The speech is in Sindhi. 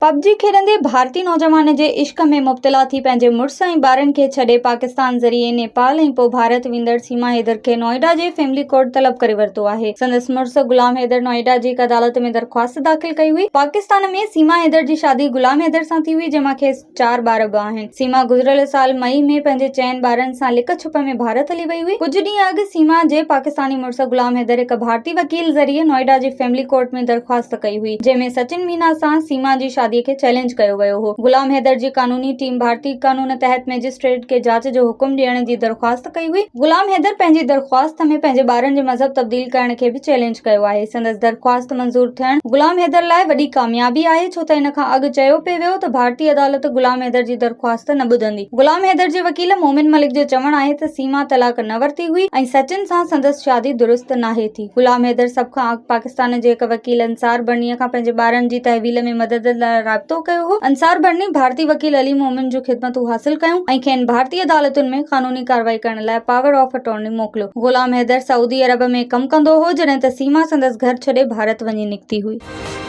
پب جي کيڏندي ڀارتي نوجوان جي عشق ۾ مبتلا ٿي پنهنجي مڙس ۽ ٻارن کي ڇڏي پاڪستان ذريعي نيپال ۽ پوء ڀارت ويندڙ سيما حيدر کي نوئيڊا جي فيملي ڪورٽ طلب ڪري ورتو آهي. سندس مڙس غلام حيدر نوئيڊا جي هڪ عدالت ۾ درخواست داخل ڪئي هئي. پاڪستان ۾ سيما حيدر جي شادي غلام حيدر سان ٿي هئي جنهن مان کيس چار ٻار به آهن. سيما گذريل سال مئي ۾ پنهنجي چئن ٻارن سان لڪ ڇپ ۾ ڀارت هلي وئي هئي. ڪجهه ڏينهن اڳ سيما جي پاڪستاني مڙس غلام حيدر هڪ ڀارتي وڪيل ذريعي نوئيڊا جي فيملي ڪورٽ ۾ درخواست ڪئي هئي، جنهن ۾ سچن مينا سان سيما جي شادي کي چئلينج ڪيو ويو هو. غلام حيدر جي قانوني ٽيم ڀارتي قانون تحت مئجسٽريٽ کي جاچ جو حڪم ڏيڻ جي درخواست ڪئي هئي. غلام حيدر پنهنجي درخواست ۾ پنهنجي ٻارن جي مذهب تبديل ڪرڻ کي به چئلينج ڪيو آهي. سندس درخواست منظور ٿيڻ غلام حيدر لاء وڏي ڪاميابي آهي، ڇو ته ان کان اڳ چيو پئي ويو ته ڀارتي عدالت غلام حيدر جي درخواست نه ٻڌندي. غلام حيدر جي وڪيل مومن ملڪ جو چوڻ آهي ته سيما طلاق نه ورتي هئي ۽ سچن سان سندس شادي درست ناهي ٿي. غلام حيدر سڀ کان اڳ پاڪستان جي هڪ وڪيل انصار برني کان پنهنجي ٻارن جي تحويل ۾ مدد لاء رابطو ڪيو هو. انصار برني ڀارتي وڪيل علي مومن جون خدمتون حاصل ڪيون ۽ کين ڀارتي عدالتن ۾ قانوني ڪارروائي ڪرڻ لاء پاور آف اٽارني موڪليو. غلام حيدر سعودي عرب ۾ ڪم ڪندو هو جڏهن ته سيما سندس گهر ڇڏي ڀارت وڃي نڪتي هئي.